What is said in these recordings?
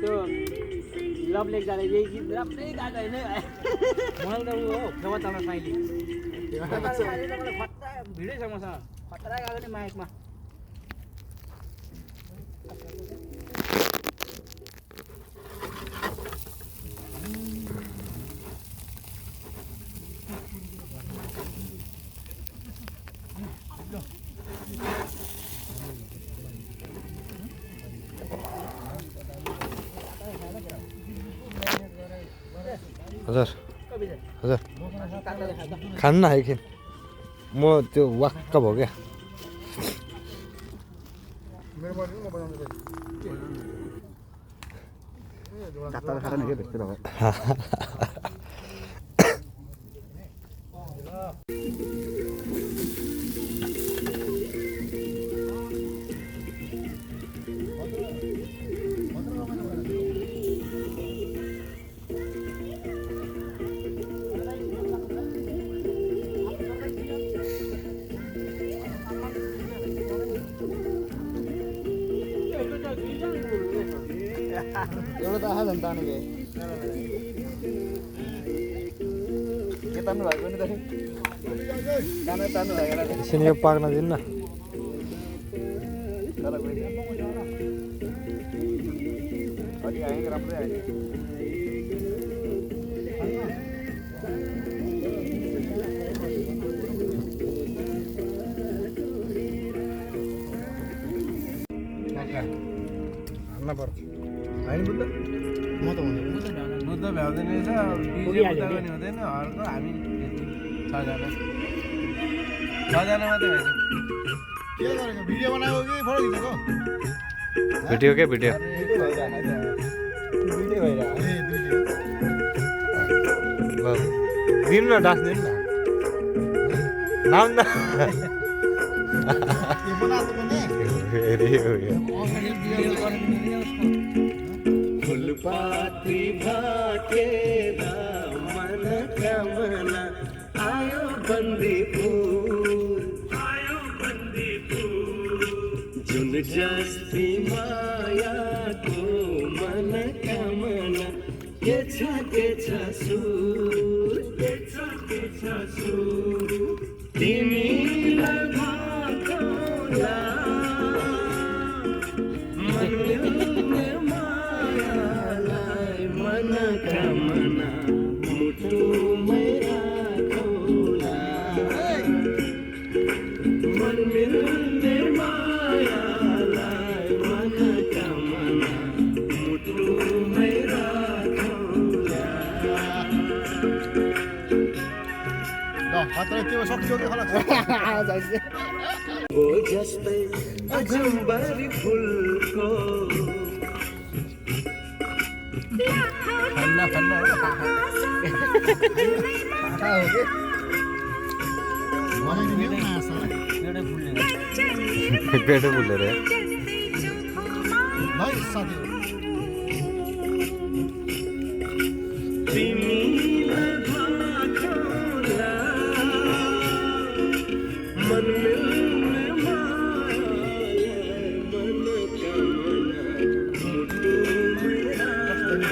त्यो लभ लेक जाने यही गीत राम्रै गाएको होइन मलाई त ऊ हो फेवातामा साइली खतरा भिडै छ मसँग खतरा गएको नि माइकमा हजुर हजुर खान्न एकछिन म त्यो वाक्क भयो क्या एउटा त आहा झन् तानेको के तान्नु भएको नि त तान्नु तान्नु भएको एकछिन यो पाक्न दिन्न अलि आएको राम्रै आयो हान्न पर्छ होइन बुद्ध म त हुँदैन बुद्ध भ्याउँदैन रहेछ बिजे बुद्ध पनि हुँदैन अर्को हामी छजना मात्रै भएछ के गरेको भिडियो बनाएको कि फोटो खिचेको भिडियो के भिडियो भिडियो भइरहेको ए भिडियो ल दिनु न डान्स दिनु न नाम न के बनाएको पनि फेरि फुलपाती भाकेर मन कमला आयो बन्दी फूल जुन जस्ती मायाको मन कमला के छ सुर तिमीलाई भाकोला कामना मुटुमै राखौला मन मिल्ने मायालाई मन कामना मुटुमै राखौला ल खतरा त्यो सक्यो के खला ओ जस्तै अजम्बरी फुलको फन्ना पेट फुल्यो रे तिमीलाई भाकोला मन मिल्ने मायालाई मन कामना मुटुमै राखौला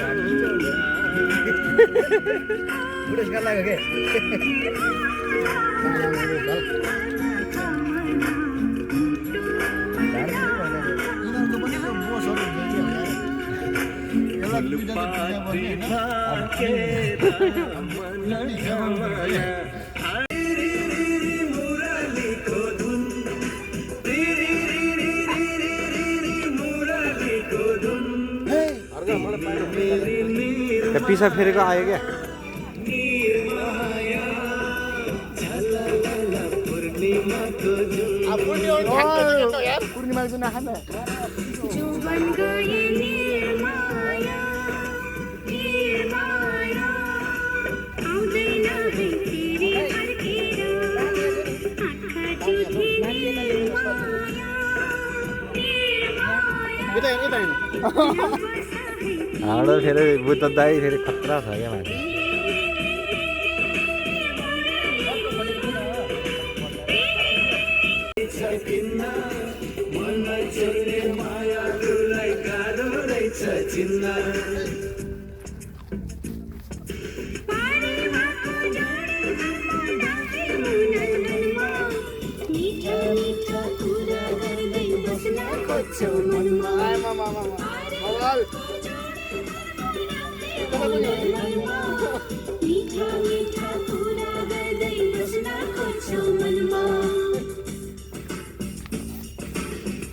पुरस्कार लाग्यो के पिसा फेरेको आयो क्या पूर्णिमा चाहिँ नखाने हाम्रो फेरि बुद्ध दाई फेरि खतरा छ क्या मान्छे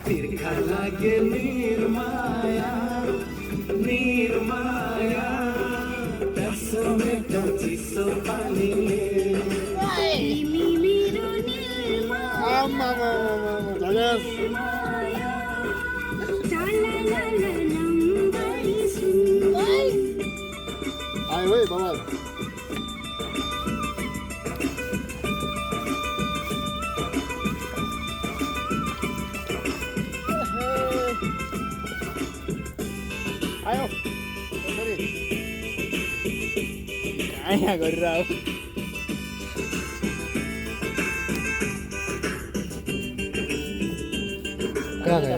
तिर्खा लागे निर्माया निर्माया त्यसो मेटो चिसो पानीले तिमी मेरो निर्माया आयो है बाबा आयो यहाँ गरिरह कहाँ गयो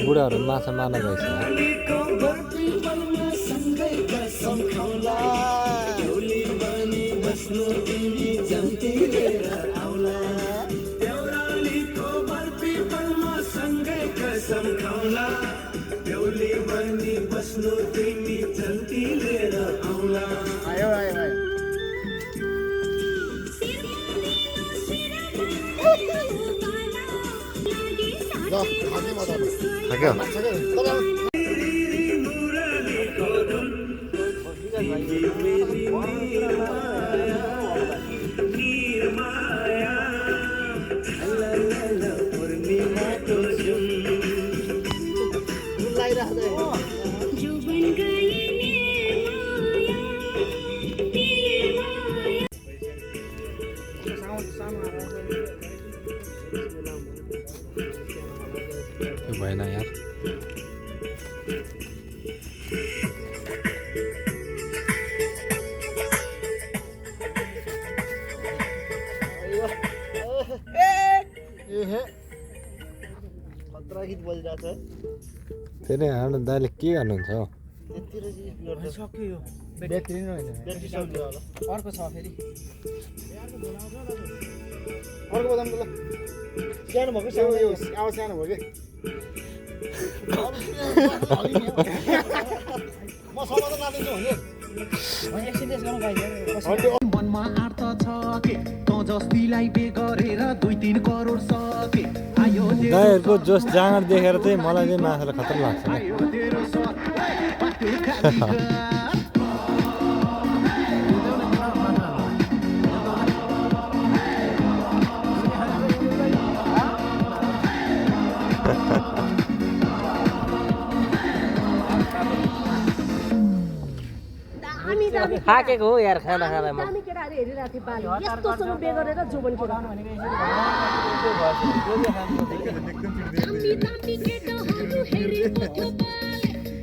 बुढाहरू माछा मार्न गएछ आयो आयो आयो ल खाने मजा थाक्यो भएन यार खतरा गीत बोलिरहेछ है त्यही हाम्रो दाइले के गर्नुहुन्छ हौ ब्याट्री नै होइन ब्याट्री सक्यो होला अर्को छ फेरि अर्को बदाम त ल सानो भएको सानो यो आवाज सानो भयो कि म समाधान लाँदैछु भने मनमा आर्त छ के त जस्तीलाई बे गरेर 2-3 करोड सके आयो दाइहरूको जोस जाँगर देखेर चाहिँ मलाई चाहिँ माछालाई खतरा लाग्छ तेरो स्वाद पाटो खाली थाकेको हो यार खाना खानामा दामी केटाहरू हेरिरहेको थिएँ बाली यस्तोसँग बे गरेर जोबन केटा भनेको दामी दामी केटाहरू हेरेको थियो बाली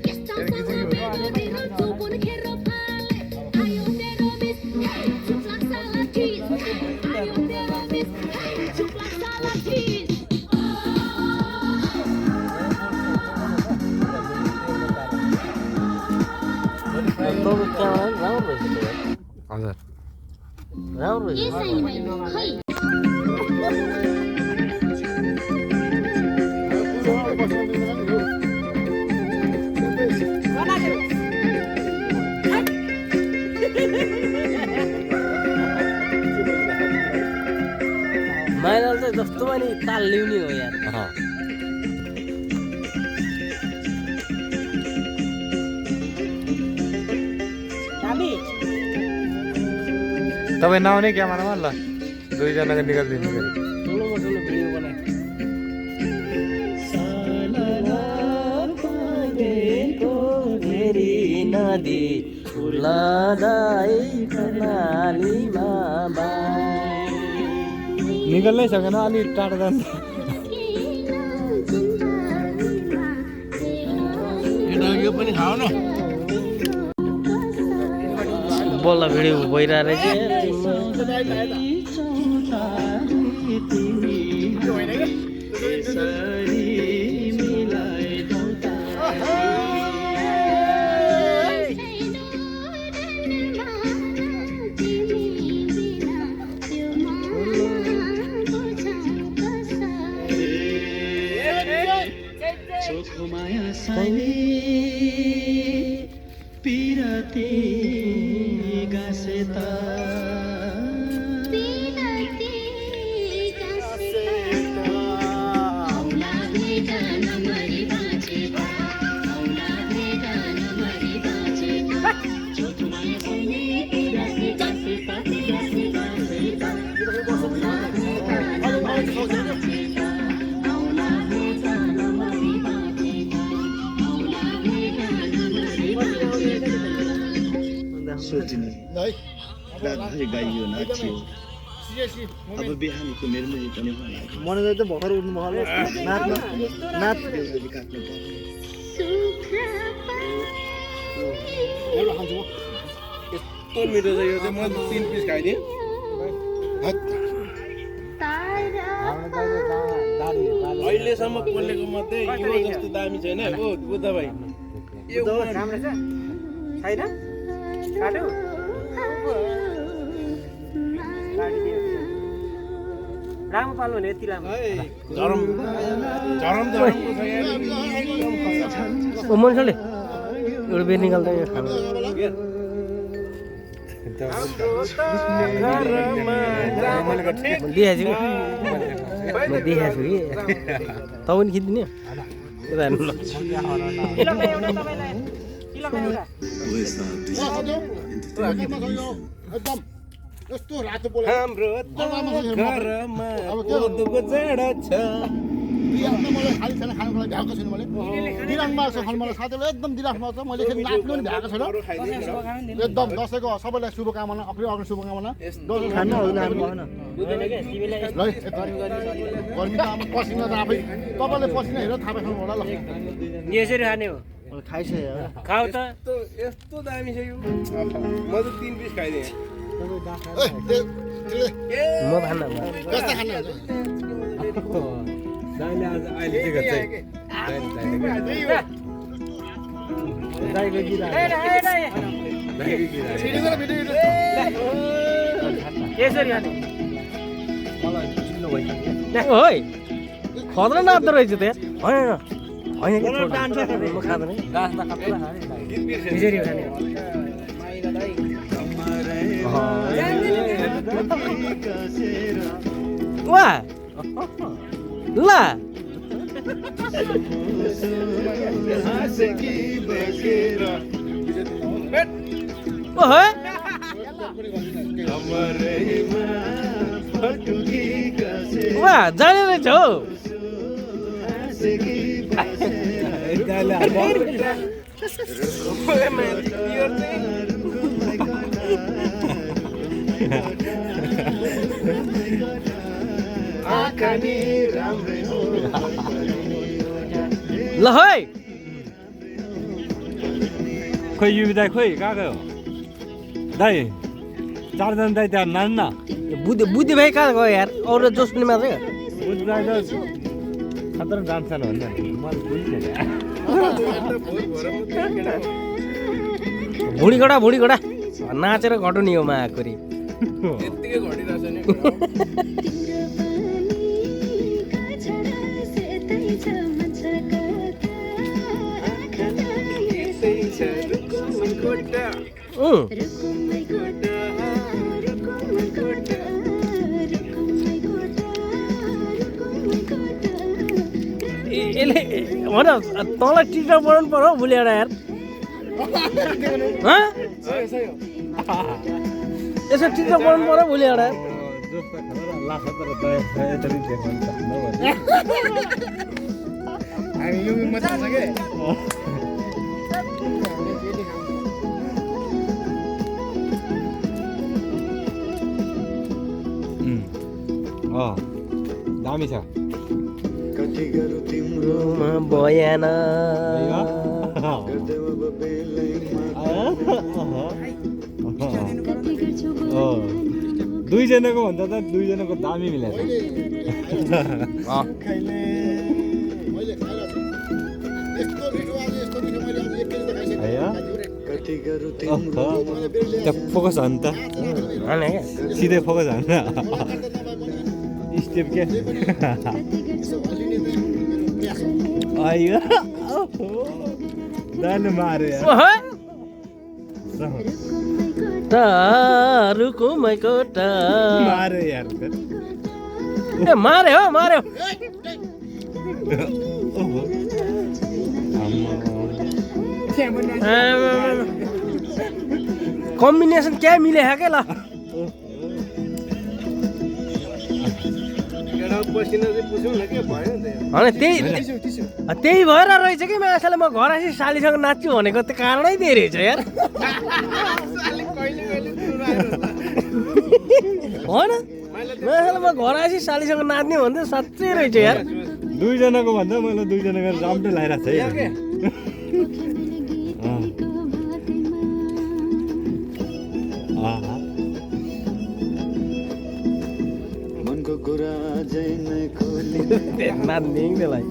यस्तोसँग बे गरेर जोबन खेर फाले आयो तेरो मिस चुप्ला साला चिज आयो तेरो मिस चुप्ला साला चिज हजुर राम्रो खै माइनल चाहिँ जस्तोमा नि ताल ल्याउने हो यार तपाईँ नआउने क्यामेरामा ल दुईजनाको निकालिदिनु ठुलो भिडियो बनाए नदी उलादाई कर्णालीमा निकल्नै सकेन अलि टाढा जान्छ यो पनि खाऊ न बल्ल भिडियो भइरहेको रहेछ पिरती गासेता सोच्ने रातभरि गाइयो नाच्यो अब बिहानको मेरो मुजी पनि होला मनोज त भर्खर उठ्नु भयो नाच्न नाच काट्नु यस्तो मिठो छ यो चाहिँ म 3 पिस खाइदिएँ अहिलेसम्म पोलेको मध्ये यो जस्तो दामी छैन ओ बुद्ध भाइ राम्रो छ छैन काटो राम्रो पाल्नु भने यति राम्रो झरम झरमको छ यहाँ ओ मन्छले एउटा बेर निकाल्दा यो खानु दिएछु कि त पनि खिच्दिने यता हेर्नु ल एकदम यस्तो रातो बोले हाम्रो घरमा कोदोको जाडा छ बिहानमा मलाई खाली खाना खानुको लागि भ्याएको छैन मैले दिलानमा छ खानु मलाई साथीले एकदम दिलासमा छ मैले फेरि नाच्नु पनि भ्याएको छैन एकदम दसैँको सबैलाई शुभकामना अग्रिम शुभकामना दसैँ खानु गर्मी त अब पसिना त आफै तपाईँले पसिना हेरेर थाहा पाइसक्नु होला ल यसरी खाने हो खाइसक्यो खाऊ त यस्तो दामी छ यो म त 3 पिस खाइदिएँ म खान्न कस्ता खानु दाइले आज अहिले के गर्छ दाइको गिरा यसरी खाने ओइ खतरा नाच्दो रहेछ त होइन होइन म खाँदैन यसरी खाने वा ल ओहो वा जाने रहेछ हौ ल है खोइ यो दाइ खोइ कहाँ गयो दाइ 4 जना दाइ त्यहाँ नाच्न बुद्धि भाइ कहाँ गयो यार अरू जोस पनि मात्रै बुझ्नु दाइ त खतरा जान्छ भन्छ मलाई बुझ्दैन भुँडी घोडा नाचेर घटाउने हो महाकोरी यतिकै घटिरहेछ नि यसले भन तँलाई टिचर बनाउनु पर्यो भोलि एउटा यार यसो टिचर बनाउनु पर्यो भोलि एउटा दामी छ बयान दुईजनाको भन्दा त दुईजनाको दामी मिलेछ मैले खाइरहेको छु यस्तो मिठो आज यस्तो मिठो मैले आज 1 केजी त खाइसकेँ त्यो फोकस हान् त सिधै फोकस हान् स्टेप के आयो दान मारे तारुको मैकोटा मारे यार ए मार्यो कम्बिनेसन क्या मिले है क्या ल त्यही भएर रहेछ कि माछाले म घर आएपछि सालीसँग नाच्छु भनेको त कारणै त्यही रहेछ यार होइन माछाले म घर आएपछि सालीसँग नाच्ने भन्दा साँच्चै रहेछ यार दुईजनाको भन्दा मैले दुईजनाको राम्रै लगाइरहेको छ है नाच्ने त्यसलाई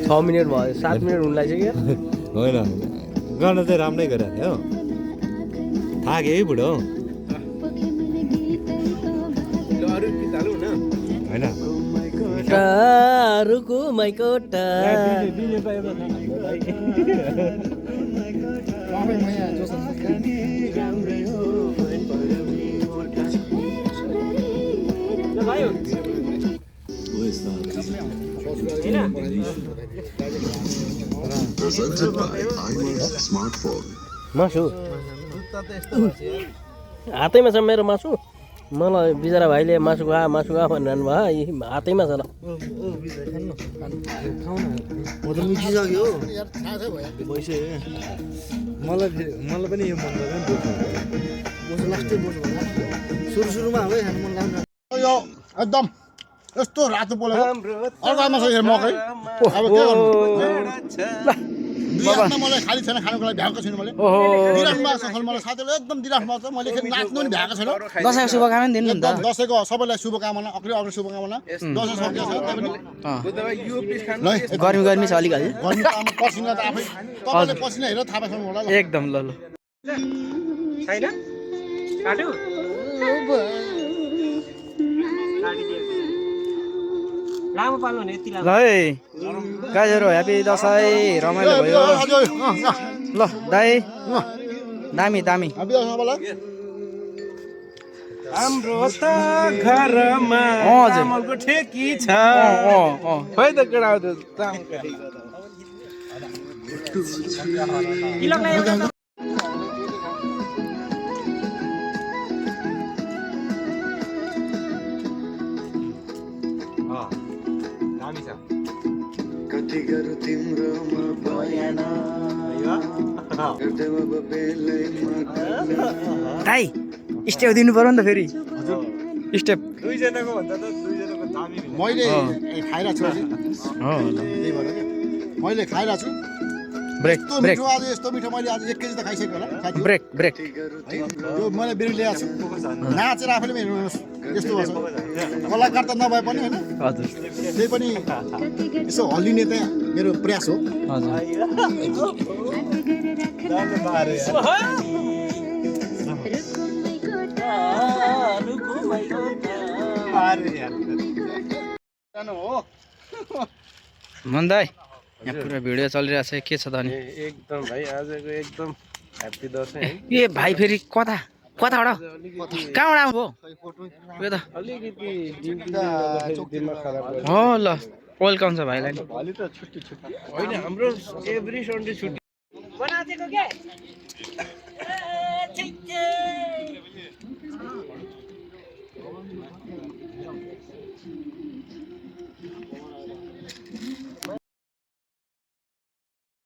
6 मिनट भयो 7 मिनट हुन लाग्यो होइन गर्न चाहिँ राम्रै गरेको थियो थाक्यो है बुढो होइन टारुको मैकोटा Presented by iMax Smartphone. मासु हातैमा छ मेरो मासु मलाई बिचरा भाइले मासु खा भनिरहनु भयो यी हातैमा छ ल मलाई पनि यो मन लाग्यो यो एकदम यस्तो रातो पोलेको अर्कामा छ यो मकै अब के गर्नु बिहान मलाई खाली छैन खानुको लागि भ्याएको छैन मैले दिराख्नु भएको छ मलाई साथीले एकदम दिराख्नु भएको छ मैले नाच्नु पनि भ्याएको छैन दसैँको शुभकामना दिनु नि त दसैँको सबैलाई शुभकामना अग्री शुभकामना दसैँ सकिएको छ गर्मी गर्मी छ अलिकति गर्मी त अब पसिना त आफै तपाईँले पसिना हेरेर थाहा पाइसक्नु होला ल एकदम ल छैन काट्यो लामो पाल्नु भने यति लामो ल है गाईहरू ह्यापी दसैँ रमाइलो भयो ल दाइ दामी दामी हाम्रो त घरमा चामलको ठेकी छ खै त केटा दामी छ दाइ स्टेप दिनु पर्यो नि त फेरि स्टेप दुईजनाको भन्दा त दुईजनाको दामी मिल्छ मैले खाइरहेको छु त्यही भएर क्या मैले खाइरहेको छु ब्रेक ब्रेक मिठो आज यस्तो मिठो मैले आज 1 केजी त खाइसकेँ होला साथी ब्रेक ब्रेक यो मैले बिरुवा ल्याएको छु नाचेर आफैले पनि हेर्नुहोस् यस्तो भएको छ कलाकार त नभए पनि होइन हजुर त्यही पनि यसो हल्लिने त मेरो प्रयास हो मन दाइ यहाँ पुरा भिडियो चलिरहेको छ के छ त अनि एकदम भाइ आजको एकदम ह्यापी दसैँ ए भाइ फेरि कताबाट कहाँबाट आउनुभयो यो त हो ल वेलकम छ भाइलाई होइन हाम्रो एभ्री सन्डे छुट्टी